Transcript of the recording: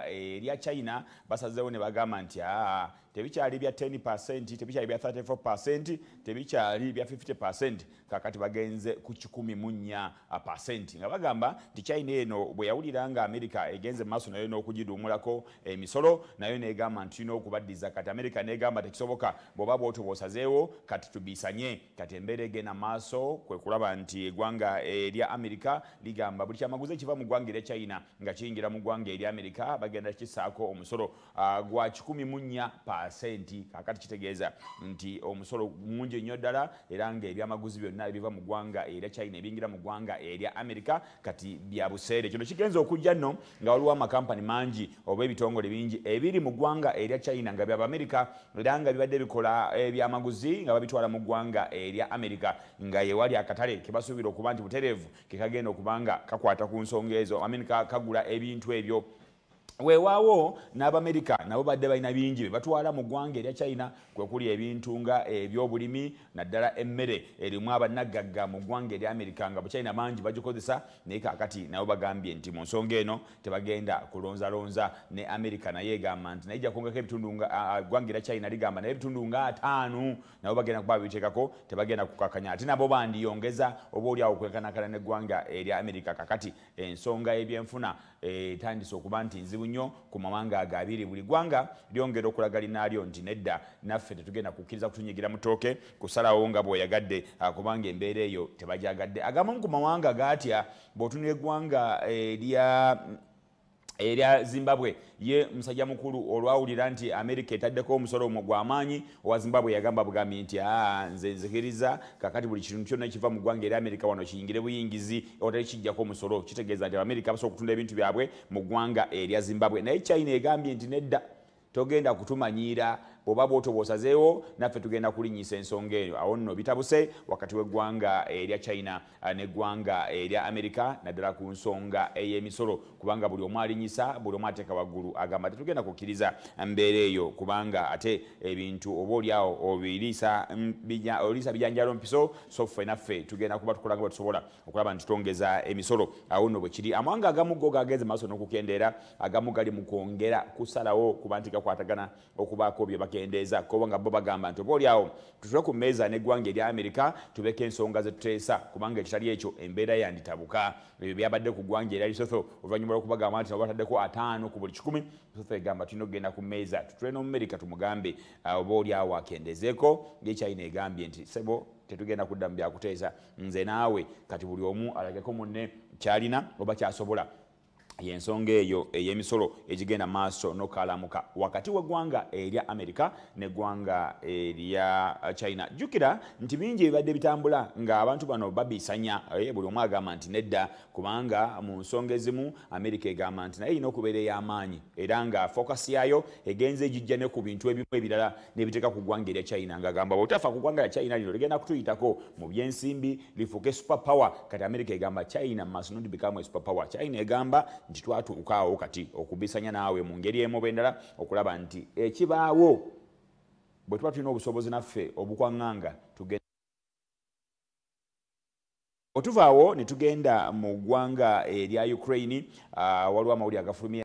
Erya China basazeewo ne bagamba nti tebikyali bya 10%, tebikyali bya 34%, tebikyali bya 50%, kakati bagenze ku 104%, nga bagamba nti China eno bwe yawulira nga America egenze maaso nayo n'okugiduumulako emisolo, nayo negamba nti tulina okubaddiza. Kati America negamba tekisoboka, bw'oba bw'otyo bw'osazeewo, kati tubisanye. Kati embeera egenda maaso kwe kulaba nti eggwanga erya America ligamba buli kyamaguzi ekiva mu ggwanga erya China nga kiyingira mu ggwanga erya America bagenda kisaako omusolo gwa 104%. Kakati kitegeeza nti omusolo mungi nnyo ddala, era nga ebyamaguzi byonna ebiva mu ggwanga erya China ebiyingira mu ggwanga erya America kati bya buseere. Kino kigenza okujja nno nga waliwo amakampani mangi oba ebitongole bingi ebiri mu ggwanga erya China nga by'Abamerika, era nga bibadde bikola ebyamaguzi nga babitwala mu ggwanga erya America, nga yewali akatale ke basuubira okuba nti butereevu ke kagenda okuba nga kakwata ku nsonga ezo, I mean, kagula ebintu ebyo. Weewaawo n'Abamerika nabo badde balina bingi bye batwala mu ggwanga erya China, kwe kuli ebintu nga ebyobulimi, naddala emmere erimu abannagagga mu ggwanga erya Amerika nga Buchina bangi bagikozesa. Naye kaakati nabo bagambye nti mu nsonga eno tebagenda kulonzalonza ne Amerika. Naye egamba nti naye ijja kwongako ebitundu nga ggwanga erya China ligamba naye ebitundu nga 50 nabo bagenda kuba babiteekako, tebagenda kukakanya, ate nabo bandiyongeza oba oli awo okwekanakana n'eggwanga erya Amerika. Kakati ensonga y'ebyenfuna etandise okuba nti nzibu nnyo ku mawanga ago abiri. Buli ggwanga lyongera okulaga linaalyo nti nedda, naffe tetugenda kukkiriza kutunyigira mutooke kusalawo nga bw'oyagadde, kubanga embeera eyo tebagyagadde. Agamu ku mawanga gaatya bw'otunula eggwanga erya Zimbabwe, ye musajja mukulu olwawulira nti America etaddeko omusolo gw'amaanyi, owa Zimbabwe yagamba bugambi nti nze nzikiriza kakati buli kintu kyonna ekiva mu ggwanga erya America wano kiyingire buyingizi otali kijjako omusolo. Kitegeeza nti America basobola okutunda ebintu byabwe mu ggwanga erya Zimbabwe. Naye China egambye nti nedda, togenda kutumanyiira, bw'oba bw'otyo bw'osazeewo naffe tugenda kulinnyisa ensonga eyo. Awo nno bitabuse wakati w'eggwanga erya China n'eggwanga erya America, naddala ku nsonga ey'emisolo, kubanga buli omu alinnyisa, buli omu ateeka waggulu, agamba tetugenda kukkiriza mbeera eyo, kubanga ate ebintu oba oli awo obiriisa oliisa bijanjalo mpiso, so ffe naffe tugenda kuba tukola nga bwe tusobola okulaba nti twongeza emisolo. Awo nno bwe kiri. Amawanga agamu go gagenze maaso n'okukendeera, agamu gali mu kwongera kusalawo kuba nti gakwatagana okubaako bye bakendeeza, kuba nga bo bagamba nti oba oli awo tutule ku mmeeza n'eggwanga erya Amerika tubeko ensonga ze tuteesa, kubanga ekitali ekyo embeera yanditabuka. Ebyo byabadde ku ggwanga erya Lesotho oluvannyuma lw'okubagamba nti nabo bataddeko 50 ku buli 100. Lesotho egamba tulina okugenda ku mmeeza tutule n'Omumerika tumugambe oba oli awo akendeezeeko. Ye China egambye nti sebo, tetugenda kudda mu byakuteesa nze naawe, kati buli omu alageko munne kyalina oba kyasobola. Yensonga eyo ey'emisolo egigenda maaso n'okukalamuka wakati w'eggwanga erya Amerika n'eggwanga erya China. Jjukira nti bingi ebibadde bitambula ng'abantu bano babisanya, buli omu agamba nti nedda, kubanga mu nsonga ezimu Amerika egamba nti naye erina okubeera ey'amaanyi, era nga focus yaayo egenze egijja ne ku bintu ebimu ebirala n'ebiteeka ku ggwanga erya China, ng'agamba bw'otafa ku ggwanga lya China lino ligenda kutuyitako mu byensimbi lifuuke super power. Kati Amerika egamba China must not become a super power. China egamba nti twatuuka awo kati okubisanya naawe mu ngeri emu oba endala okulaba nti ekibaawo bwe tuba tulina obusobozi naffe obukwaŋŋanga tugenda. Otuvaawo ne tugenda mu ggwanga erya Ukraine, waliwo amawulire agafulumye.